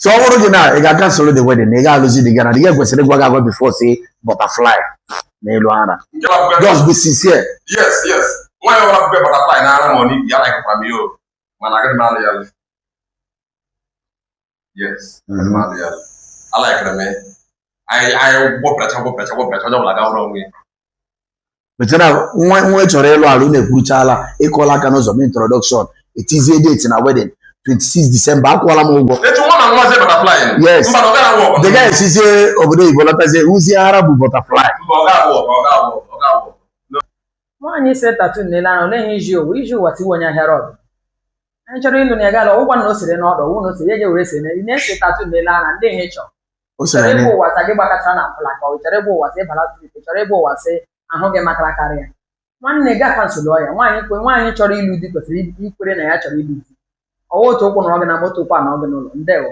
So ọ bụrụ gị na ị ga-cancel the wedding, na ị ga-alụzi di gị, na di gị kwesịrị ịgwa gị agwa before say butterfly n'elu ara. Nke na Just be sincere. Yes, nwaanyị ọbụla bụbe butterfly n'ara ma ọ n'ibi ya likekwara m ya o, mana agaghị m alụ ya alụ. Yes, agaghị m alụ ya alụ. Alikere m ya. Anyị gwọpịacha gwọpịacha gwọpịacha, onye ọbụla gahụrụ onwe ya. Bete na nwa nwa ị chọrọ ịlụ alụ na-ekwuruchala ịkọla aka n'ụzọ m introduction, etizie date na wedding 26 December, akwụọla m ụgwọ. Etu nwa na nwa zie butterfly. Yes. Mba, na ọ gaghị awụ ọkụ. The guy esizie obodo oyibo lọtazie, hụzie ara bụ butterfly. Mba, ọ gaghị awụ ọkụ, ọ gaghị awụ ọkụ, ọ gaghị awụ ọkụ. Nwaanyị ise tattoo n'elu ara, olee ihe iji ụwa iji ụwa tiwe onye ahịa rọdụ? Anyị chọrọ ịlụ na ya gala ọgwụgwa na o sere n'ọdụ ọgwụ na o sere ya je were sere. Ị na-ese tattoo n'elu ara, ndị ihe chọrọ? O chọrọ sere ịgba ụwa sa gị gbakọtara na mpụla, ka ọ chọrọ ịgba ụwa sị ịbala street, chọrọ ịgba ụwa sị ahụ gị makara karịa. Nwanne, ga cancel ya. Nwaanyị kwe, nwaanyị chọrọ ịlụ di kwesịrị ikwere na ya chọrọ ịlụ di. Ọwa otu ụkwụ nọrọ gị na moto, ụkwụ anọ gị n'ụlọ. Ndewo.